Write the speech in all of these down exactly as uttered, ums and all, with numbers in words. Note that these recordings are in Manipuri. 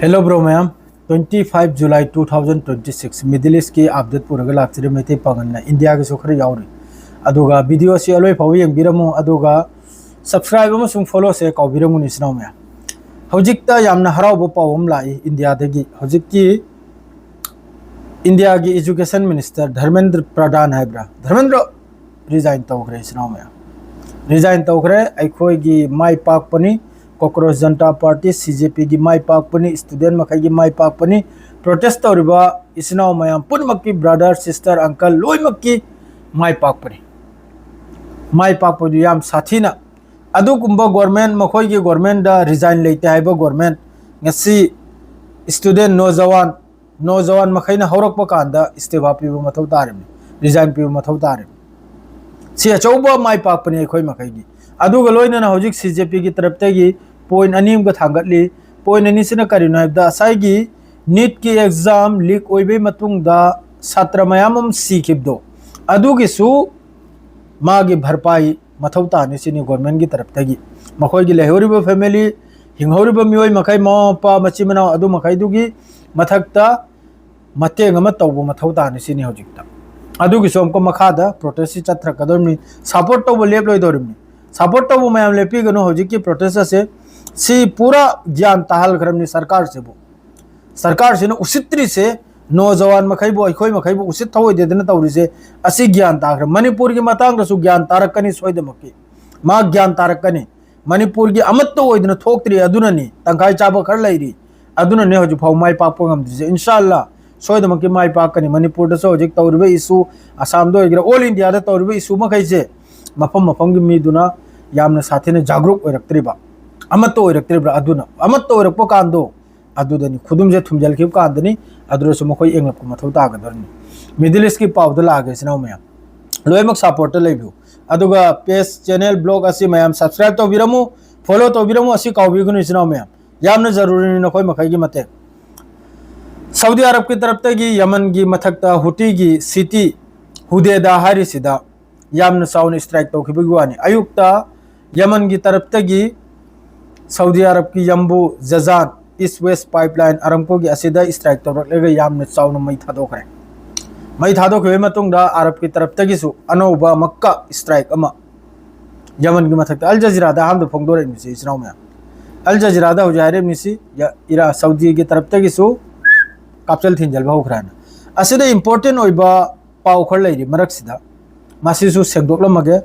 Hello bro ꯃꯌꯥꯝ, twenty five July two thousand twenty six, Middle East ꯀꯤ update ꯄꯨꯔꯒ ꯂꯥꯛꯆꯔꯤ꯫ ꯃꯩꯇꯩ ꯄꯥꯉꯜꯅ ꯏꯟꯗꯤꯌꯥꯒꯤꯁꯨ ꯈꯔ ꯌꯥꯎꯔꯤ꯫ ꯑꯗꯨꯒ video ꯑꯁꯤ ꯑꯂꯣꯏ ꯐꯥꯎꯕ ꯌꯦꯡꯕꯤꯔꯝꯃꯨ, ꯑꯗꯨꯒ subscribe ꯑꯃꯁꯨꯡ follow ꯁꯦ ꯀꯥꯎꯕꯤꯔꯝꯒꯅꯨ ꯏꯆꯤꯟ ꯏꯅꯥꯎ ꯃꯌꯥꯝ꯫ ꯍꯧꯖꯤꯛꯇ ꯌꯥꯝꯅ ꯍꯔꯥꯎꯕ ꯄꯥꯎ ꯑꯃ ꯂꯥꯛꯏ ꯏꯟꯗꯤꯌꯥꯗꯒꯤ꯫ ꯍꯧꯖꯤꯛꯀꯤ ꯏꯟꯗꯤꯌꯥꯒꯤ education minister ꯙꯔꯃꯦꯟꯗ꯭ꯔ ꯄ꯭ꯔꯙꯥꯟ ꯍꯥꯏꯕ꯭ꯔꯥ, ꯙꯔꯃꯦꯟꯗ꯭ꯔ resign ꯇꯧꯈ꯭ꯔꯦ ꯏꯆꯤꯟ ꯏꯅꯥꯎ ꯃꯌꯥꯝ꯫ Resign ꯇꯧꯈ꯭ꯔꯦ꯫ ꯑꯩꯈꯣꯏꯒꯤ ꯃꯥꯏ ꯄꯥꯛꯄꯅꯤ, Cockroach Janata Party, C J P ꯒꯤ ꯃꯥꯏ ꯄꯥꯛꯄꯅꯤ, student ꯃꯈꯩꯒꯤ ꯃꯥꯏ ꯄꯥꯛꯄꯅꯤ, protest ꯇꯧꯔꯤꯕ ꯏꯆꯤꯟ ꯏꯅꯥꯎ ꯃꯌꯥꯝ ꯄꯨꯝꯅꯃꯛꯀꯤ brother, sister, uncle ꯂꯣꯏꯅꯃꯛꯀꯤ ꯃꯥꯏ ꯄꯥꯛꯄꯅꯤ꯫ ꯃꯥꯏ ꯄꯥꯛꯄꯗꯨ ꯌꯥꯝ ꯁꯥꯊꯤꯅ, ꯑꯗꯨꯒꯨꯝꯕ government, ꯃꯈꯣꯏꯒꯤ government ꯗ resign ꯂꯩꯇꯦ ꯍꯥꯏꯕ government, ꯉꯁꯤ student ꯅꯣꯖꯋꯥꯟ, ꯅꯣꯖꯋꯥꯟ ꯃꯈꯩꯅ ꯍꯧꯔꯛꯄ ꯀꯥꯟꯗ ꯏꯁꯇꯤꯐꯥ ꯄꯤꯕ ꯃꯊꯧ ꯇꯥꯔꯤꯕꯅꯤ, resign ꯄꯤꯕ ꯃꯊꯧ ꯇꯥꯔꯤꯕꯅꯤ꯫ ꯁꯤ ꯑꯆꯧꯕ ꯃꯥꯏ ꯄꯥꯛꯄꯅꯤ ꯑꯩꯈꯣꯏ ꯃꯈꯩꯒꯤ꯫ ꯑꯗꯨꯒ ꯂꯣꯏꯅꯅ ꯍꯧꯖꯤꯛ C J P ꯒꯤ ꯇꯔꯞꯇꯒꯤ point ꯑꯅꯤ ꯑꯃꯒ ꯊꯥꯡꯒꯠꯂꯤ꯫ Point ꯑꯅꯤꯁꯤꯅ ꯀꯔꯤꯅꯣ ꯍꯥꯏꯕꯗ, ꯉꯁꯥꯏꯒꯤ NEET ꯀꯤ exam leak ꯑꯣꯏꯕꯒꯤ ꯃꯇꯨꯡꯗ ꯁꯥꯇ꯭ꯔ ꯃꯌꯥꯝ ꯑꯃ ꯁꯤꯈꯤꯕꯗꯣ, ꯑꯗꯨꯒꯤꯁꯨ ꯃꯥꯒꯤ ꯚꯔꯄꯥꯏ ꯃꯊꯧ ꯇꯥꯅꯤ ꯁꯤꯅꯤ government ꯀꯤ ꯇꯔꯞꯇꯒꯤ꯫ ꯃꯈꯣꯏꯒꯤ ꯂꯩꯍꯧꯔꯤꯕ family, ꯍꯤꯡꯍꯧꯔꯤꯕ ꯃꯤꯑꯣꯏ ꯃꯈꯩ, ꯃꯃꯥ ꯃꯄꯥ, ꯃꯆꯤꯟ ꯃꯅꯥꯎ ꯑꯗꯨ ꯃꯈꯩꯗꯨꯒꯤ ꯃꯊꯛꯇ ꯃꯇꯦꯡ ꯑꯃ ꯇꯧꯕ ꯃꯊꯧ ꯇꯥꯅꯤ ꯁꯤꯅꯤ ꯍꯧꯖꯤꯛꯇ꯫ ꯑꯗꯨꯒꯤꯁꯨ ꯑꯃꯨꯛꯀ ꯃꯈꯥꯗ protest ꯁꯤ ꯆꯠꯊꯔꯛꯀꯗꯧꯔꯤꯕꯅꯤ꯫ Support ꯇꯧꯕ ꯂꯦꯞꯂꯣꯏꯗꯧꯔꯤꯕꯅꯤ꯫ Support ꯇꯧꯕ ꯃꯌꯥꯝ ꯂꯦꯞꯄꯤꯒꯅꯨ꯫ ꯍꯧꯖꯤꯛꯀꯤ protest ꯑꯁꯦ ꯁꯤ ꯄꯨꯔꯥ ꯒ꯭ꯌꯥꯟ ꯇꯥꯍꯜꯈ꯭ꯔꯕꯅꯤ ꯁꯔꯀꯥꯔꯁꯤꯕꯨ꯫ ꯁꯔꯀꯥꯔꯁꯤꯅ ꯎꯁꯤꯠꯇ꯭ꯔꯤꯁꯦ, ꯅꯣꯖꯋꯥꯟ ꯃꯈꯩꯕꯨ, ꯑꯩꯈꯣꯏ ꯃꯈꯩꯕꯨ ꯎꯁꯤꯠ ꯊꯑꯣꯏꯗꯦꯗꯅ ꯇꯧꯔꯤꯁꯦ, ꯑꯁꯤ ꯒ꯭ꯌꯥꯟ ꯇꯥꯈ꯭ꯔꯦ꯫ ꯃꯅꯤꯄꯨꯔꯒꯤ ꯃꯇꯥꯡꯗꯁꯨ ꯒ꯭ꯌꯥꯟ ꯇꯥꯔꯛꯀꯅꯤ ꯁꯣꯏꯗꯃꯛꯀꯤ꯫ ꯃꯥ ꯒ꯭ꯌꯥꯟ ꯇꯥꯔꯛꯀꯅꯤ꯫ ꯃꯅꯤꯄꯨꯔꯒꯤ ꯑꯃꯠꯇ ꯑꯣꯏꯗꯅ ꯊꯣꯛꯇ꯭ꯔꯤ ꯑꯗꯨꯅꯅꯤ, ꯇꯪꯈꯥꯏ ꯆꯥꯕ ꯈꯔ ꯂꯩꯔꯤ ꯑꯗꯨꯅꯅꯤ ꯍꯧꯖꯤꯛ ꯐꯥꯎ ꯃꯥꯏ ꯄꯥꯛꯄ ꯉꯝꯗ꯭ꯔꯤꯁꯦ꯫ ꯏꯟꯁꯥ ꯑꯜꯂꯥ ꯁꯣꯏꯗꯃꯛꯀꯤ ꯃꯥꯏ ꯄꯥꯛꯀꯅꯤ꯫ ꯃꯅꯤꯄꯨꯔꯗꯁꯨ ꯍꯧꯖꯤꯛ ꯇꯧꯔꯤꯕ issue, ꯑꯁꯥꯝꯗ ꯑꯣꯏꯒꯦꯔꯥ, all India ꯗ ꯇꯧꯔꯤꯕ issue ꯃꯈꯩꯁꯦ ꯃꯐꯝ ꯃꯐꯝꯒꯤ ꯃꯤꯗꯨꯅ ꯌꯥꯝꯅ ꯁꯥꯊꯤꯅ ꯖꯥꯒ꯭ꯔꯨꯛ ꯑꯣꯏꯔꯛꯇ꯭ꯔꯤꯕ, ꯑꯃꯠꯇ ꯑꯣꯏꯔꯛꯇ꯭ꯔꯤꯕ꯭ꯔꯥ? ꯑꯗꯨꯅ ꯑꯃꯠꯇ ꯑꯣꯏꯔꯛꯄ ꯀꯥꯟꯗꯣ ꯑꯗꯨꯗꯅꯤ, ꯈꯨꯗꯨꯝꯁꯦ ꯊꯨꯝꯖꯤꯜꯈꯤꯕ ꯀꯥꯟꯗꯅꯤ꯫ ꯑꯗꯨꯗꯁꯨ ꯃꯈꯣꯏ ꯌꯦꯡꯂꯛꯄ ꯃꯊꯧ ꯇꯥꯒꯗꯧꯔꯤꯅꯤ꯫ Middle East ꯀꯤ ꯄꯥꯎꯗ ꯂꯥꯛꯑꯒꯦ ꯏꯆꯤꯟ ꯏꯅꯥꯎ ꯃꯌꯥꯝ, ꯂꯣꯏꯅꯃꯛ support ꯇ ꯂꯩꯕꯤꯌꯨ꯫ ꯑꯗꯨꯒ page, channel, blog ꯑꯁꯤ ꯃꯌꯥꯝ subscribe ꯇꯧꯕꯤꯔꯝꯃꯨ, follow ꯇꯧꯕꯤꯔꯝꯃꯨ꯫ ꯑꯁꯤ ꯀꯥꯎꯕꯤꯒꯅꯨ ꯏꯆꯤꯟ ꯏꯅꯥꯎ ꯃꯌꯥꯝ, ꯌꯥꯝꯅ ꯖꯔꯨꯔꯤꯅꯤ ꯅꯈꯣꯏ ꯃꯈꯩꯒꯤ ꯃꯇꯦꯡ꯫ ꯁꯥꯎꯗꯤ ꯑꯔꯕꯀꯤ ꯇꯔꯞꯇꯒꯤ ꯌꯃꯟꯒꯤ ꯃꯊꯛꯇ ꯍꯨꯇꯤꯒꯤ city ꯍꯨꯗꯦꯗꯥ ꯍꯥꯏꯔꯤꯁꯤꯗ ꯌꯥꯝꯅ ꯆꯥꯎꯅ strike ꯇꯧꯈꯤꯕꯒꯤ ꯋꯥꯅꯤ꯫ ꯑꯌꯨꯛꯇ ꯌꯃꯟꯒꯤ ꯇꯔꯞꯇꯒꯤ Saudi ꯑꯔꯕꯀꯤ ꯌꯥꯝꯕꯨ ꯖꯖꯥꯟ East West Pipeline Aramco ꯒꯤ ꯑꯁꯤꯗ strike ꯇꯧꯔꯛꯂꯒ ꯌꯥꯝꯅ ꯆꯥꯎꯅ ꯃꯩ ꯊꯥꯗꯣꯛꯈ꯭ꯔꯦ꯫ ꯃꯩ ꯊꯥꯗꯣꯛꯈꯤꯕꯒꯤ ꯃꯇꯨꯡꯗ ꯑꯔꯕꯀꯤ ꯇꯔꯞꯇꯒꯤꯁꯨ ꯑꯅꯧꯕ ꯑꯃꯛꯀ strike ꯑꯃ ꯌꯃꯟꯒꯤ ꯃꯊꯛꯇ꯫ ꯑꯜ ꯖꯖꯤꯔꯥꯗ ꯑꯍꯥꯟꯕ ꯐꯣꯡꯗꯣꯔꯛꯏꯕꯁꯤ, ꯏꯆꯤꯟ ꯏꯅꯥꯎ ꯃꯌꯥꯝ, ꯑꯜ ꯖꯖꯤꯔꯥꯗ ꯍꯧꯖꯤꯛ ꯍꯥꯏꯔꯛꯏꯕꯁꯤ ꯌ-, ꯏꯔꯥ-, ꯁꯥꯎꯗꯤꯒꯤ ꯇꯔꯞꯇꯒꯤꯁꯨ ꯀꯥꯞꯆꯦꯜ ꯊꯤꯟꯖꯤꯜꯕ ꯍꯧꯈ꯭ꯔꯦꯅ꯫ ꯑꯁꯤꯗ important ꯑꯣꯏꯕ ꯄꯥꯎ ꯈꯔ ꯂꯩꯔꯤ ꯃꯔꯛꯁꯤꯗ, ꯃꯁꯤꯁꯨ ꯁꯦꯡꯗꯣꯛꯂꯝꯃꯒꯦ,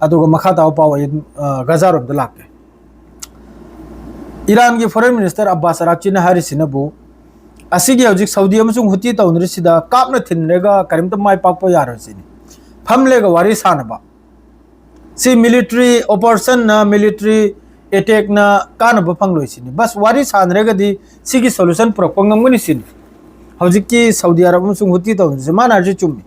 ꯑꯗꯨꯒ ꯃꯈꯥ ꯇꯥꯕ ꯄꯥꯎ ꯑꯩ, ꯑ, ꯒꯖꯥꯔꯣꯝꯗ ꯂꯥꯛꯀꯦ꯫ ꯏꯔꯥꯟꯒꯤ foreign minister ꯑꯕꯥꯁ ꯑꯔꯥꯛꯆꯤꯅ ꯍꯥꯏꯔꯤꯁꯤꯅꯕꯨ, ꯑꯁꯤꯒꯤ ꯍꯧꯖꯤꯛ ꯁꯥꯎꯗꯤ ꯑꯃꯁꯨꯡ ꯍꯨꯇꯤ ꯇꯧꯅꯔꯤꯁꯤꯗ ꯀꯥꯞꯅ ꯊꯤꯟꯔꯒ ꯀꯔꯤꯝꯇ ꯃꯥꯏ ꯄꯥꯛꯄ ꯌꯥꯔꯣꯏ ꯁꯤꯅꯤ꯫ ꯐꯝꯂꯦꯒ ꯋꯥꯔꯤ ꯁꯥꯟꯅꯕ꯫ ꯁꯤ military operationꯅ, military attackꯅ ꯀꯥꯟꯅꯕ ꯐꯪꯂꯣꯏ ꯁꯤꯅꯤ꯫ ꯕꯁ ꯋꯥꯔꯤ ꯁꯥꯟꯅꯔꯒꯗꯤ ꯁꯤꯒꯤ solution ꯄꯨꯔꯛꯄ ꯉꯝꯒꯅꯤ ꯁꯤꯅꯤ꯫ ꯍꯧꯖꯤꯛꯀꯤ ꯁꯥꯎꯗꯤ ꯑꯔꯕ ꯑꯃꯁꯨꯡ ꯍꯨꯇꯤ ꯇꯧꯅꯔꯤꯁꯦ, ꯃꯥꯅ ꯍꯥꯏꯔꯤꯁꯦ ꯆꯨꯝꯃꯤ꯫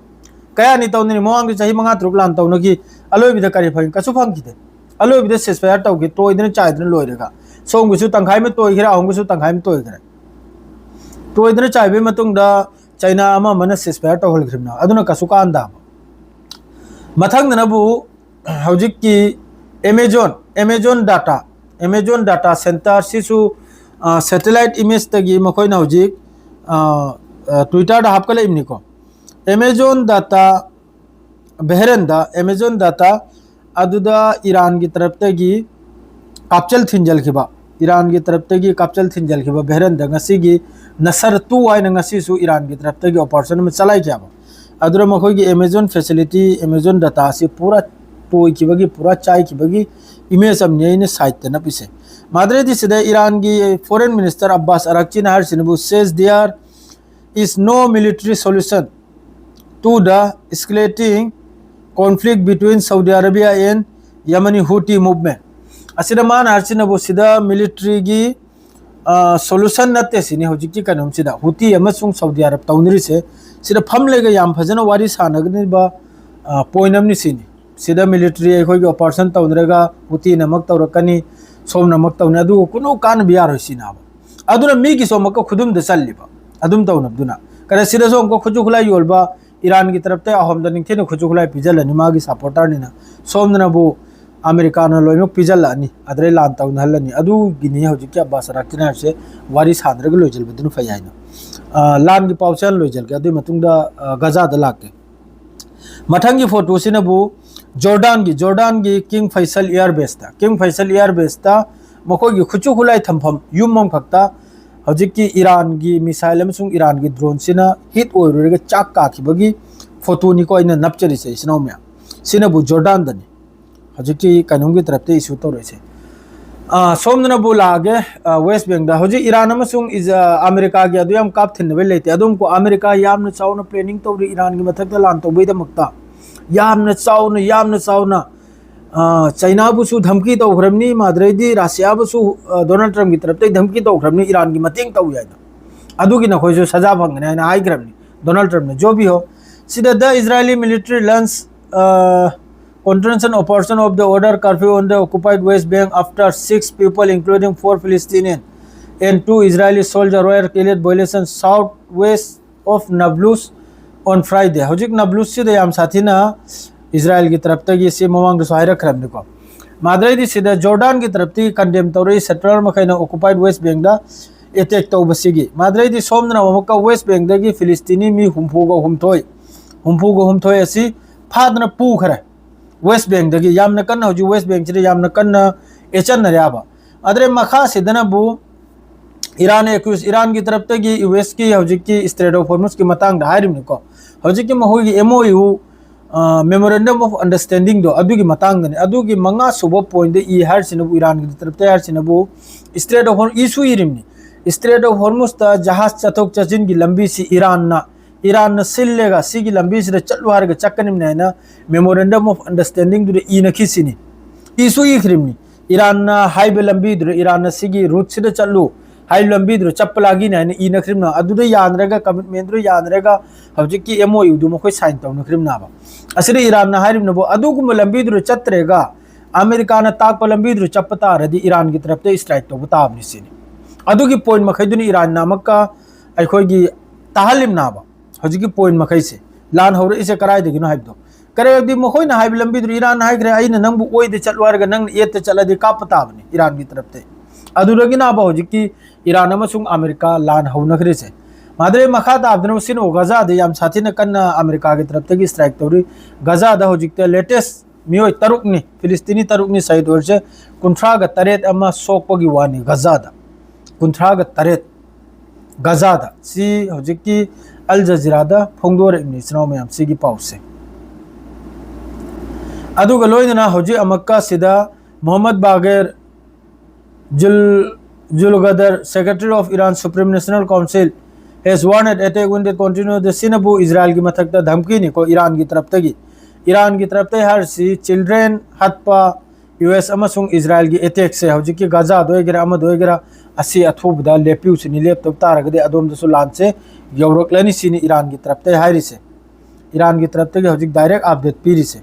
ꯀꯌꯥꯅꯤ ꯇꯧꯅꯔꯤ? ꯃꯃꯥꯡꯗ ꯆꯍꯤ ꯃꯉꯥ ꯇꯔꯨꯛ ꯂꯥꯟ ꯇꯧꯅꯈꯤ꯫ ꯑꯂꯣꯏꯕꯗ ꯀꯔꯤ ꯐꯪꯉꯤ? ꯀꯩꯁꯨ ꯐꯪꯈꯤꯗꯦ꯫ ꯑꯂꯣꯏꯕꯗ ceasefire ꯇꯧꯈꯤ, ꯇꯣꯏꯗꯅ ꯆꯥꯏꯗꯅ ꯂꯣꯏꯔꯒ꯫ ꯁꯣꯝꯒꯤꯁꯨ ꯇꯪꯈꯥꯏ ꯑꯃ ꯇꯣꯏꯈ꯭ꯔꯦ, ꯑꯍꯨꯝꯒꯤꯁꯨ ꯇꯪꯈꯥꯏ ꯑꯃ ꯇꯣꯏꯈ꯭ꯔꯦ꯫ ꯇꯣꯏꯗꯅ ꯆꯥꯏꯕꯒꯤ ꯃꯇꯨꯡꯗ ꯆꯩꯅꯥ ꯑꯃ ꯑꯃꯅ ceasefire ꯇꯧꯍꯟꯈ꯭ꯔꯤꯕꯅ, ꯑꯗꯨꯅ ꯀꯩꯁꯨ ꯀꯥꯟꯗꯕ꯫ ꯃꯊꯪꯗꯅꯕꯨ ꯍꯧꯖꯤꯛꯀꯤ Amazon, Amazon data, Amazon data center ꯁꯤꯁꯨ, ꯑ, satellite imageꯇꯒꯤ ꯃꯈꯣꯏꯅ ꯍꯧꯖꯤꯛ, ꯑ, ꯑ, Twitterꯗ ꯍꯥꯞꯀꯠꯂꯛꯏꯕꯅꯤꯀꯣ꯫ Amazon data, ꯕꯍꯔꯦꯟꯗ Amazon data ꯑꯗꯨꯗ ꯏꯔꯥꯟꯒꯤ ꯇꯔꯞꯇꯒꯤ ꯀꯥꯞꯆꯦꯜ ꯊꯤꯟꯖꯜꯈꯤꯕ, ꯏꯔꯥꯟꯒꯤ ꯇꯔꯞꯇꯒꯤ ꯀꯥꯞꯆꯦꯜ ꯊꯤꯟꯖꯜꯈꯤꯕ ꯕꯍꯔꯦꯟꯗ ꯉꯁꯤꯒꯤ ꯅꯁꯔ two ꯍꯥꯏꯅ ꯉꯁꯤꯁꯨ ꯏꯔꯥꯟꯒꯤ ꯇꯔꯞꯇꯒꯤ operation ꯑꯃ ꯆꯂꯥꯏꯈꯤꯕ꯫ ꯑꯗꯨꯅ ꯃꯈꯣꯏꯒꯤ Amazon facility, Amazon data ꯑꯁꯤ ꯄꯨꯔꯥ ꯇꯣꯏꯈꯤꯕꯒꯤ, ꯄꯨꯔꯥ ꯆꯥꯏꯈꯤꯕꯒꯤ image ꯑꯃꯅꯤ ꯑꯩꯅ siteꯇ ꯅꯞꯄꯤꯁꯦ꯫ ꯃꯥꯗ꯭ꯔꯦꯗꯤ ꯁꯤꯗ ꯏꯔꯥꯟꯒꯤ foreign minister Abbas ꯑꯔꯥꯛꯆꯤꯅ ꯍꯥꯏꯔꯤꯁꯤꯅꯕꯨ, says there is no military solution to the escalating conflict between Saudi Arabia and Yemeni Houthi movement꯫ ꯑꯁꯤꯗ ꯃꯥꯅ ꯍꯥꯏꯔꯤꯁꯤꯅꯕꯨ ꯁꯤꯗ militaryꯒꯤ, ꯑ, solution ꯅꯠꯇꯦ ꯁꯤꯅꯤ ꯍꯧꯖꯤꯛꯀꯤ ꯀꯩꯅꯣꯝꯁꯤꯗ꯫ ꯍꯨꯇꯤ ꯑꯃꯁꯨꯡ ꯁꯥꯎꯗꯤ ꯑꯔꯕ ꯇꯧꯅꯔꯤꯁꯦ, ꯁꯤꯗ ꯐꯝꯂꯒ ꯌꯥꯝ ꯐꯖꯅ ꯋꯥꯔꯤ ꯁꯥꯟꯅꯒꯅꯤꯕ, ꯑ, point ꯑꯃꯅꯤ ꯁꯤꯅꯤ꯫ ꯁꯤꯗ military ꯑꯩꯈꯣꯏꯒꯤ operation ꯇꯧꯅꯔꯒ ꯍꯨꯇꯤꯅ ꯑꯃꯨꯛ ꯇꯧꯔꯛꯀꯅꯤ, ꯁꯣꯝꯅ ꯑꯃꯨꯛ ꯇꯧꯅꯤ, ꯑꯗꯨꯒ ꯀꯨꯅꯨ ꯀꯥꯟꯅꯕ ꯌꯥꯔꯣꯏ ꯁꯤꯅꯦꯕ꯫ ꯑꯗꯨꯅ ꯃꯤꯒꯤꯁꯨ ꯑꯃꯨꯛꯀ ꯈꯨꯗꯨꯝꯗ ꯆꯜꯂꯤꯕ, ꯑꯗꯨꯝ ꯇꯧꯅꯕꯗꯨꯅ꯫ ꯀꯔꯤ ꯁꯤꯗꯁꯨ ꯑꯃꯨꯛꯀ ꯈꯨꯠꯁꯨ ꯈꯨꯠꯂꯥꯏ ꯌꯣꯜꯕ, ꯏꯔꯥꯟꯒꯤ ꯇꯔꯞꯇ ꯑꯍꯣꯝꯗ ꯅꯤꯡꯊꯤꯅ ꯈꯨꯠꯁꯨ ꯈꯨꯠꯂꯥꯏ ꯄꯤꯖꯜꯂꯅꯤ ꯃꯥꯒꯤ supporterꯅꯤꯅ꯫ ꯁꯣꯝꯗꯅꯕꯨ ꯑꯃꯦꯔꯤꯀꯥꯅ ꯂꯣꯏꯅꯃꯛ ꯄꯤꯖꯜꯂꯛꯑꯅꯤ, ꯑꯗꯨꯗꯩ ꯂꯥꯟ ꯇꯧꯅꯍꯜꯂꯅꯤ꯫ ꯑꯗꯨꯒꯤꯅꯤ ꯍꯧꯖꯤꯛꯀꯤ ꯑꯕꯥꯁ ꯑꯔꯥꯛꯆꯤꯅ ꯍꯥꯏꯔꯤꯁꯦ꯫ ꯋꯥꯔꯤ ꯁꯥꯟꯅꯔꯒ ꯂꯣꯏꯁꯤꯟꯕꯗꯨꯅ ꯐꯩ ꯍꯥꯏꯅ꯫ ꯑ, ꯂꯥꯟꯒꯤ ꯄꯥꯎꯁꯦ ꯍꯥꯟꯅ ꯂꯣꯏꯁꯤꯜꯒꯦ, ꯑꯗꯨꯒꯤ ꯃꯇꯨꯡꯗ, ꯑ, ꯒꯖꯥꯗ ꯂꯥꯛꯀꯦ꯫ ꯃꯊꯪꯒꯤ ꯐꯣꯇꯣꯁꯤꯅꯕꯨ ꯖꯣꯔꯗꯥꯟꯒꯤ, ꯖꯣꯔꯗꯥꯟꯒꯤ king Faisal year best, king Faisal year best ꯃꯈꯣꯏꯒꯤ ꯈꯨꯠꯁꯨ ꯈꯨꯠꯂꯥꯏ ꯊꯝꯐꯝ ꯌꯨꯝ ꯑꯃꯈꯛꯇ ꯍꯧꯖꯤꯛꯀꯤ ꯏꯔꯥꯟꯒꯤ ꯃꯤꯁꯥꯏꯜ ꯑꯃꯁꯨꯡ ꯏꯔꯥꯟꯒꯤ ꯗ꯭ꯔꯣꯟꯁꯤꯅ ꯍꯤꯠ ꯑꯣꯏꯔꯨꯔꯒ ꯆꯥꯛ ꯀꯥꯈꯤꯕꯒꯤ ꯐꯣꯇꯣꯅꯤꯀꯣ ꯑꯩꯅ ꯅꯞꯆꯔꯤꯁꯦ, ꯏꯆꯤꯟ ꯏꯅꯥꯎ ꯃꯌꯥꯝ꯫ ꯁꯤꯅꯕꯨ ꯖꯣꯔꯗꯥꯟꯗꯅꯤ꯫ ꯍꯧꯖꯤꯛꯀꯤ ꯀꯩꯅꯣꯝꯒꯤ ꯇꯔꯞꯇ ꯏꯁꯨ ꯇꯧꯔꯛꯏꯁꯦ꯫ ꯑꯥ, ꯁꯣꯝꯗꯅꯕꯨ ꯂꯥꯛꯑꯒꯦ, ꯑꯥ, ꯋꯦꯁ ꯕꯦꯡꯗ꯫ ꯍꯧꯖꯤꯛ ꯏꯔꯥꯟ ꯑꯃꯁꯨꯡ ꯏꯖ-, ꯑꯃꯦꯔꯤꯀꯥꯒꯤ ꯑꯗꯨ ꯌꯥꯝ ꯀꯥꯞꯊꯤꯟꯅꯕ ꯂꯩꯇꯦ꯫ ꯑꯗꯨꯝ ꯀꯣ ꯑꯃꯦꯔꯤꯀꯥ ꯌꯥꯝꯅ ꯆꯥꯎꯅ ꯄ꯭ꯂꯦꯅꯤꯡ ꯇꯧꯔꯤ ꯏꯔꯥꯟꯒꯤ ꯃꯊꯛꯇ ꯂꯥꯟ ꯇꯧꯕꯒꯤꯗꯃꯛꯇ꯫ ꯌꯥꯝꯅ ꯆꯥꯎꯅ, ꯌꯥꯝꯅ ꯆꯥꯎꯅ, ꯑꯥ, ꯆꯩꯅꯥꯕꯨꯁꯨ ꯙꯝꯀꯤ ꯇꯧꯈ꯭ꯔꯕꯅꯤ, ꯃꯥꯗ꯭ꯔꯩꯗꯤ ꯔꯁꯤꯌꯥꯕꯨꯁꯨ, ꯑꯥ, ꯗꯣꯅꯥꯜꯗ ꯇ꯭ꯔꯝꯞꯀꯤ ꯇꯔꯞꯇꯒꯤ ꯙꯝꯀꯤ ꯇꯧꯈ꯭ꯔꯕꯅꯤ, ꯏꯔꯥꯟꯒꯤ ꯃꯇꯦꯡ ꯇꯧꯏ ꯍꯥꯏꯅ꯫ ꯑꯗꯨꯒꯤ ꯅꯈꯣꯏꯁꯨ ꯁꯖꯥ ꯐꯪꯒꯅꯤ ꯍꯥꯏꯅ ꯍꯥꯏꯈ꯭ꯔꯕꯅꯤ ꯗꯣꯅꯥꯜꯗ ꯇ꯭ꯔꯝꯞꯅ꯫ ꯖꯣꯕꯤ ꯍꯣ, ꯁꯤꯗ the Israeli military launch, ah, counter operation of the order curfew on the occupied West Bank after six people, including four Palestinian and two Israeli soldiers, were killed violation southwest of Nablus on Friday꯫ ꯍꯧꯖꯤꯛ ꯅꯕ꯭ꯂꯨꯁꯁꯤꯗ ꯌꯥꯝ ꯁꯥꯊꯤꯅ ꯏꯖꯔꯥꯏꯜꯒꯤ ꯇꯔꯞꯇꯒꯤ ꯁꯤ ꯃꯃꯥꯡꯗꯁꯨ ꯍꯥꯏꯔꯛꯈ꯭ꯔꯕꯅꯤꯀꯣ꯫ ꯃꯥꯗ꯭ꯔꯩꯗꯤ ꯁꯤꯗ ꯖꯣꯔꯗꯥꯟꯒꯤ ꯇꯔꯞꯇꯤ ꯀꯟꯗꯦꯝ ꯇꯧꯔꯛꯏ, ꯁꯦꯇꯂꯔ ꯃꯈꯩꯅ ꯑꯣꯀꯨꯄꯥꯏꯠ ꯋꯦꯁ ꯕꯦꯡꯗ ꯑꯦꯇꯦꯛ ꯇꯧꯕꯁꯤꯒꯤ꯫ ꯃꯥꯗ꯭ꯔꯩꯗꯤ ꯁꯣꯝꯗꯅ ꯑꯃꯨꯛꯀ ꯋꯦꯁ ꯕꯦꯡꯗꯒꯤ ꯐꯤꯂꯤꯁꯇꯤꯅꯤ ꯃꯤ ꯍꯨꯝꯐꯨꯒ ꯍꯨꯝꯊꯣꯏ, ꯍꯨꯝꯐꯨꯒ ꯍꯨꯝꯊꯣꯏ ꯑꯁꯤ ꯐꯥꯗꯅ ꯄꯨꯈ꯭ꯔꯦ꯫ ꯋꯦꯁ ꯕꯦꯡꯗꯒꯤ ꯌꯥꯝꯅ ꯀꯟꯅ, ꯍꯧꯖꯤꯛ ꯋꯦꯁ ꯕꯦꯡꯁꯤꯗ ꯌꯥꯝꯅ ꯀꯟꯅ ꯑꯦꯆꯟꯅꯔꯦꯕ꯫ ꯑꯗꯨꯗꯩ ꯃꯈꯥꯁꯤꯗꯅꯕꯨ ꯏꯔꯥꯟ ꯑꯦꯀ꯭ꯌꯨꯁ, ꯏꯔꯥꯟꯒꯤ ꯇꯔꯞꯇꯒꯤ ꯌꯨ ꯑꯦꯁꯀꯤ ꯍꯧꯖꯤꯛꯀꯤ ꯏꯁꯇ꯭ꯔꯦꯠ ꯑꯣꯐ ꯍꯣꯔꯃꯨꯁꯀꯤ ꯃꯇꯥꯡꯗ ꯍꯥꯏꯔꯤꯕꯅꯤꯀꯣ꯫ ꯍꯧꯖꯤꯛꯀꯤ ꯃꯈꯣꯏꯒꯤ M O U, memorandum of ꯑꯟꯗꯔꯁꯇꯦꯟꯗꯤꯡꯗꯣ, ꯑꯗꯨꯒꯤ ꯃꯇꯥꯡꯗꯅꯤ꯫ ꯑꯗꯨꯒꯤ ꯃꯉꯥ ꯁꯨꯕ ꯄꯣꯏꯟꯗ ꯏ ꯍꯥꯏꯔꯤꯁꯤꯅꯕꯨ, ꯏꯔꯥꯟꯒꯤ ꯇꯔꯞꯇ ꯍꯥꯏꯔꯤꯁꯤꯅꯕꯨ ꯏꯁꯇ꯭ꯔꯦꯠ ꯑꯣꯐ ꯍꯣꯔ ꯏꯁꯨ ꯏꯔꯤꯕꯅꯤ꯫ ꯏꯁꯇ꯭ꯔꯦꯠ ꯑꯣꯐ ꯍꯣꯔꯃꯨꯁꯇ ꯖꯍꯥꯖ ꯆꯠꯊꯣꯛ ꯆꯠꯁꯤꯟꯒꯤ ꯂꯝꯕꯤꯁꯤ ꯏꯔꯥꯟꯅ, ꯏꯔꯥꯟꯅ ꯁꯤꯜꯂꯦꯒ ꯁꯤꯒꯤ ꯂꯝꯕꯤꯁꯤꯗ ꯆꯠꯂꯨ ꯍꯥꯏꯔꯒ ꯆꯠꯀꯅꯤꯕꯅꯦ ꯍꯥꯏꯅ ꯃꯦꯃꯣꯔꯦꯟꯗꯝ ꯑꯣꯐ ꯑꯟꯗꯔꯁꯇꯦꯟꯗꯤꯡꯗꯨꯗ ꯏꯅꯈꯤꯁꯤꯅꯤ꯫ ꯏꯁꯨ ꯏꯈ꯭ꯔꯤꯕꯅꯤ꯫ ꯏꯔꯥꯟꯅ ꯍꯥꯏꯕ ꯂꯝꯕꯤꯗꯨꯗ, ꯏꯔꯥꯟꯅ ꯁꯤꯒꯤ ꯔꯨꯠꯁꯤꯗ ꯆꯠꯂꯨ, ꯍꯥꯏꯕ ꯂꯝꯕꯤꯗꯨꯗ ꯆꯠꯄ ꯂꯥꯒꯤꯅꯤ ꯍꯥꯏꯅ ꯏꯅꯈ꯭ꯔꯤꯕꯅ꯫ ꯑꯗꯨꯗ ꯌꯥꯅꯔꯒ, ꯀꯃꯤꯠꯃꯦꯟꯗꯨꯗ ꯌꯥꯅꯔꯒ ꯍꯧꯖꯤꯛꯀꯤ ꯑꯦꯝ ꯑꯣ ꯌꯨꯗꯨ ꯃꯈꯣꯏ ꯁꯥꯏꯟ ꯇꯧꯅꯈ꯭ꯔꯤꯕꯅꯦꯕ꯫ ꯑꯁꯤꯗ ꯏꯔꯥꯟꯅ ꯍꯥꯏꯔꯤꯕꯅꯕꯨ ꯑꯗꯨꯒꯨꯝꯕ ꯂꯝꯕꯤꯗꯨꯗ ꯆꯠꯇ꯭ꯔꯦꯒ ꯑꯃꯦꯔꯤꯀꯥꯅ ꯇꯥꯛꯄ ꯂꯝꯕꯤꯗꯨꯗ ꯆꯠꯄ ꯇꯥꯔꯗꯤ ꯏꯔꯥꯟꯒꯤ ꯇꯔꯞꯇ ꯏꯁꯇ꯭ꯔꯥꯏꯛ ꯇꯧꯕ ꯇꯥꯕꯅꯤ ꯁꯤꯅꯤ꯫ ꯑꯗꯨꯒꯤ ꯄꯣꯏꯟ ꯃꯈꯩꯗꯨꯅꯤ ꯏꯔꯥꯟꯅ ꯑꯃꯨꯛꯀ ꯑꯩꯈꯣꯏꯒꯤ ꯇꯥꯍꯜꯂꯤꯕꯅꯥꯕ꯫ ꯍꯧꯖꯤꯛꯀꯤ ꯄꯣꯏꯟ ꯃꯈꯩꯁꯦ, ꯂꯥꯟ ꯍꯧꯔꯛꯏꯁꯦ ꯀꯗꯥꯏꯗꯒꯤꯅꯣ ꯍꯥꯏꯕꯗꯣ꯫ ꯀꯔꯤꯒꯤ ꯃꯈꯣꯏꯅ ꯍꯥꯏꯕ ꯂꯝꯕꯤꯗꯨꯗ ꯏꯔꯥꯟ ꯍꯥꯏꯈ꯭ꯔꯦ, "ꯑꯩꯅ ꯅꯪꯕꯨ ꯑꯣꯏꯗ ꯆꯠꯂꯨ ꯍꯥꯏꯔꯒ ꯅꯪꯅ ꯑꯦꯠꯇ ꯆꯠꯂꯗꯤ ꯀꯥꯞꯄ ꯇꯥꯕꯅꯤ ꯏꯔꯥꯟꯒꯤ ꯇꯔꯞꯇ"꯫ ꯑꯗꯨꯗꯒꯤꯅꯕ ꯍꯧꯖꯤꯛꯀꯤ ꯏꯔꯥꯟ ꯑꯃꯁꯨꯡ ꯑꯃꯦꯔꯤꯀꯥ ꯂꯥꯟ ꯍꯧꯅꯈ꯭ꯔꯤꯁꯦ꯫ ꯃꯥꯗ꯭ꯔꯦ ꯃꯈꯥ ꯇꯥꯕꯗꯅ ꯁꯤꯅ ꯒꯖꯥꯗ ꯌꯥꯝ ꯁꯥꯊꯤꯅ ꯀꯟꯅ ꯑꯃꯦꯔꯤꯀꯥꯒꯤ ꯇꯔꯞꯇꯒꯤ ꯁ꯭ꯇ꯭ꯔꯥꯏꯛ ꯇꯧꯔꯤ꯫ ꯒꯖꯥꯗ ꯍꯧꯖꯤꯛꯇ ꯂꯦꯇꯦꯁ ꯃꯤꯑꯣꯏ ꯇꯔꯨꯛꯅꯤ, ꯐꯤꯂꯤꯁꯇꯤꯅꯤ ꯇꯔꯨꯛꯅꯤ ꯁꯍꯤꯗ ꯑꯣꯏꯔꯤꯁꯦ꯫ ꯀꯨꯟꯊ꯭ꯔꯥꯒ ꯇꯔꯦꯠ ꯑꯃ ꯁꯣꯛꯄꯒꯤ ꯋꯥꯅꯤ ꯒꯖꯥꯗ꯫ ꯀꯨꯟꯊ꯭ꯔꯥꯒ ꯇꯔꯦꯠ ꯒꯖꯥꯗ꯫ ꯁꯤ ꯍꯧꯖꯤꯛꯀꯤ ꯑꯜ ꯖꯖꯤꯔꯥꯗ ꯐꯣꯡꯗꯣꯔꯛꯏꯕꯅꯤ, ꯏꯆꯤꯟ ꯏꯅꯥꯎ ꯃꯌꯥꯝ, ꯁꯤꯒꯤ ꯄꯥꯎꯁꯦ꯫ ꯑꯗꯨꯒ ꯂꯣꯏꯅꯅ ꯍꯧꯖꯤꯛ ꯑꯃꯨꯛꯀ ꯁꯤꯗ Mohammad ꯕꯥꯒꯦꯔ ꯖꯨꯜ-, ꯖꯨꯜꯒꯗꯔ, Secretary of Iran Supreme National Council has warned attack when they continue the, ꯁꯤꯅꯕꯨ ꯏꯖꯔꯥꯏꯜꯒꯤ ꯃꯊꯛꯇ ꯙꯝꯀꯤꯅꯤꯀꯣ, ꯏꯔꯥꯟꯒꯤ ꯇꯔꯞꯇꯒꯤ꯫ ꯏꯔꯥꯟꯒꯤ ꯇꯔꯞꯇꯒꯤ ꯍꯥꯏꯔꯤꯁꯤ ꯆꯤꯜꯗ꯭ꯔꯦꯟ ꯍꯥꯠꯄ, ꯌꯨ ꯑꯦꯁ ꯑꯃꯁꯨꯡ ꯏꯖꯔꯥꯏꯜꯒꯤ ꯑꯦꯇꯦꯛꯁꯦ ꯍꯧꯖꯤꯛꯀꯤ ꯒꯖꯥꯗ ꯑꯣꯏꯒꯦꯔꯥ ꯑꯃꯗ ꯑꯣꯏꯒꯦꯔꯥ ꯑꯁꯤ ꯑꯊꯨꯕꯗ ꯂꯦꯞꯄꯤꯌꯨ ꯁꯤꯅꯤ, ꯂꯦꯞꯇꯕ ꯇꯥꯔꯒꯗꯤ ꯑꯗꯣꯝꯗꯁꯨ ꯂꯥꯟꯁꯦ ꯌꯧꯔꯛꯂꯅꯤ ꯁꯤꯅꯤ ꯏꯔꯥꯟꯒꯤ ꯇꯔꯞꯇꯒꯤ ꯍꯥꯏꯔꯤꯁꯦ꯫ ꯏꯔꯥꯟꯒꯤ ꯇꯔꯞꯇꯒꯤ ꯍꯧꯖꯤꯛ ꯗꯥꯏꯔꯦꯛ ꯑꯞꯗꯦꯠ ꯄꯤꯔꯤꯁꯦ꯫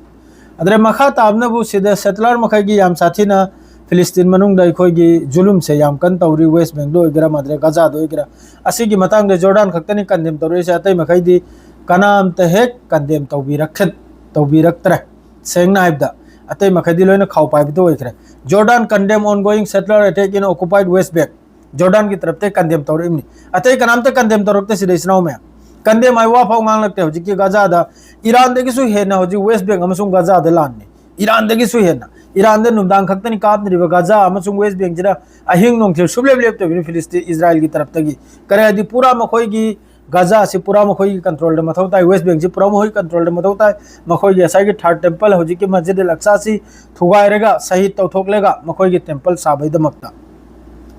ꯑꯗꯨꯗ ꯃꯈꯥ ꯇꯥꯕꯅꯕꯨ ꯁꯤꯗ ꯁꯦꯇꯂꯔ ꯃꯈꯩꯒꯤ ꯌꯥꯝ ꯁꯥꯊꯤꯅ ꯐꯤꯂꯤꯁꯇꯤꯟ ꯃꯅꯨꯡꯗ ꯑꯩꯈꯣꯏꯒꯤ ꯖꯨꯂꯨꯝꯁꯦ ꯌꯥꯝ ꯀꯟꯅ ꯇꯧꯔꯤ, ꯋꯦꯁ ꯕꯦꯡꯗ ꯑꯣꯏꯒꯦꯔꯥ ꯃꯗ꯭ꯔꯦ ꯒꯖꯥꯗ ꯑꯣꯏꯒꯦꯔꯥ꯫ ꯑꯁꯤꯒꯤ ꯃꯇꯥꯡꯗ ꯖꯣꯔꯗꯥꯟ ꯈꯛꯇꯅꯤ ꯀꯟꯗꯦꯝ ꯇꯧꯔꯛꯏꯁꯦ, ꯑꯇꯩ ꯃꯈꯩꯗꯤ ꯀꯅꯥꯝꯇ ꯍꯦꯛ ꯀꯟꯗꯦꯝ ꯇꯧꯕꯤꯔꯛꯈ-, ꯇꯧꯕꯤꯔꯛꯇ꯭ꯔꯦ꯫ ꯁꯦꯡꯅ ꯍꯥꯏꯕꯗ ꯑꯇꯩ ꯃꯈꯩꯗꯤ ꯂꯣꯏꯅ ꯈꯥꯎ ꯄꯥꯏꯕꯗ ꯑꯣꯏꯈ꯭ꯔꯦ꯫ Jordan condemn ongoing settler attack in occupied West Bank꯫ ꯖꯣꯔꯗꯥꯟꯒꯤ ꯇꯔꯞꯇ condemn ꯇꯧꯔꯛꯏꯕꯅꯤ꯫ ꯑꯇꯩ ꯀꯅꯥꯝꯇ ꯀꯟꯗꯦꯝ ꯇꯧꯔꯛꯇꯦ ꯁꯤꯗ, ꯏꯆꯤꯟ ꯏꯅꯥꯎ ꯃꯌꯥꯝ꯫ ꯀꯟꯗꯦꯝ ꯍꯥꯏꯕ ꯋꯥ ꯐꯥꯎ ꯉꯥꯡꯂꯛꯇꯦ꯫ ꯍꯧꯖꯤꯛꯀꯤ ꯒꯖꯥꯗ ꯏꯔꯥꯟꯗꯒꯤꯁꯨ ꯍꯦꯟꯅ ꯍꯧꯖꯤꯛ ꯋꯦꯁ ꯕꯦꯡ ꯑꯃꯁꯨꯡ ꯒꯖꯥꯗ ꯂꯥꯟꯅꯤ꯫ ꯏꯔꯥꯟꯗꯒꯤꯁꯨ ꯍꯦꯟꯅ꯫ ꯏꯔꯥꯟꯗ ꯅꯨꯡꯗꯥꯡ ꯈꯛꯇꯅꯤ ꯀꯥꯞꯅꯔꯤꯕ, ꯒꯖꯥ ꯑꯃꯁꯨꯡ ꯋꯦꯁ ꯕꯦꯡꯁꯤꯗ ꯑꯍꯤꯡ ꯅꯨꯡꯊꯤꯜ ꯁꯨꯞꯂꯦꯞ ꯂꯦꯞꯇꯕꯤꯅꯤ ꯐꯤꯂꯤꯁꯇꯤꯟ, ꯏꯖꯔꯥꯏꯜꯒꯤ ꯇꯔꯞꯇꯒꯤ꯫ ꯀꯔꯤ ꯍꯥꯏꯗꯤ ꯄꯨꯔꯥ ꯃꯈꯣꯏꯒꯤ ꯒꯖꯥ ꯑꯁꯤ ꯄꯨꯔꯥ ꯃꯈꯣꯏꯒꯤ ꯀꯟꯇ꯭ꯔꯣꯜꯗ ꯃꯊꯧ ꯇꯥꯏ, ꯋꯦꯁ ꯕꯦꯡꯁꯤ ꯄꯨꯔꯥ ꯃꯈꯣꯏꯒꯤ ꯀꯟꯇ꯭ꯔꯣꯜꯗ ꯃꯊꯧ ꯇꯥꯏ꯫ ꯃꯈꯣꯏꯒꯤ ꯉꯁꯥꯏꯒꯤ ꯊꯥꯔꯠ ꯇꯦꯝꯄꯜ, ꯍꯧꯖꯤꯛꯀꯤ ꯃꯁꯖꯤꯗ ꯑꯜ ꯑꯛꯁꯥꯁꯤ ꯊꯨꯒꯥꯏꯔꯒ, ꯁꯍꯤꯗ ꯇꯧꯊꯣꯛꯂꯒ ꯃꯈꯣꯏꯒꯤ ꯇꯦꯝꯄꯜ ꯁꯥꯕꯩꯗꯃꯛꯇ꯫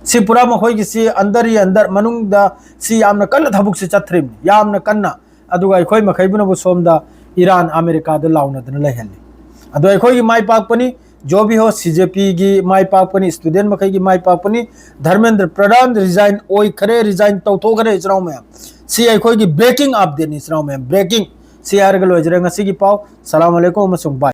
ꯁꯤ ꯄꯨꯔꯥ ꯃꯈꯣꯏꯒꯤ ꯁꯤ ꯑꯟꯗꯔ ꯍꯤ ꯑꯟꯗꯔ ꯃꯅꯨꯡꯗ ꯁꯤ ꯌꯥꯝꯅ ꯀꯟꯅ ꯊꯕꯛꯁꯤ ꯆꯠꯊ꯭ꯔꯤꯕꯅꯤ, ꯌꯥꯝꯅ ꯀꯟꯅ꯫ ꯑꯗꯨꯒ ꯑꯩꯈꯣꯏ ꯃꯈꯩꯕꯨꯅꯕꯨ ꯁꯣꯝꯗ ꯏꯔꯥꯟ ꯑꯃꯦꯔꯤꯀꯥꯗ ꯂꯥꯎꯅꯗꯅ ꯂꯩꯍꯜꯂꯤ꯫ ꯑꯗꯣ ꯑꯩꯈꯣꯏꯒꯤ ꯃꯥꯏ ꯄꯥꯛꯄꯅꯤ, ꯖꯣ ꯕꯤ ꯍꯣ, ꯁꯤ ꯖꯦ ꯄꯤꯒꯤ ꯃꯥꯏ ꯄꯥꯛꯄꯅꯤ, ꯁ꯭ꯇꯨꯗꯦꯟ ꯃꯈꯩꯒꯤ ꯃꯥꯏ ꯄꯥꯛꯄꯅꯤ꯫ ꯙꯔꯃꯦꯟꯗ꯭ꯔ ꯄ꯭ꯔꯙꯥꯟ ꯔꯤꯖꯥꯏꯟ ꯑꯣꯏꯈꯔꯦ, ꯔꯤꯖꯥꯏꯟ ꯇꯧꯊꯣꯛꯈꯔꯦ, ꯏꯆꯤꯟ ꯏꯅꯥꯎ ꯃꯌꯥꯝ꯫ ꯁꯤ ꯑꯩꯈꯣꯏꯒꯤ ꯕ꯭ꯔꯦꯀꯤꯡ ꯑꯞꯗꯦꯠꯅꯤ, ꯏꯆꯤꯟ ꯏꯅꯥꯎ ꯃꯌꯥꯝ, ꯕ꯭ꯔꯦꯀꯤꯡ꯫ ꯁꯤ ꯍꯥꯏꯔꯒ ꯂꯣꯏꯖꯔꯦ ꯉꯁꯤꯒꯤ ꯄꯥꯎ꯫ ꯁꯂꯥꯝ ꯑꯂꯩꯀꯨꯝ ꯑꯃꯁꯨꯡ ꯕꯥꯏ꯫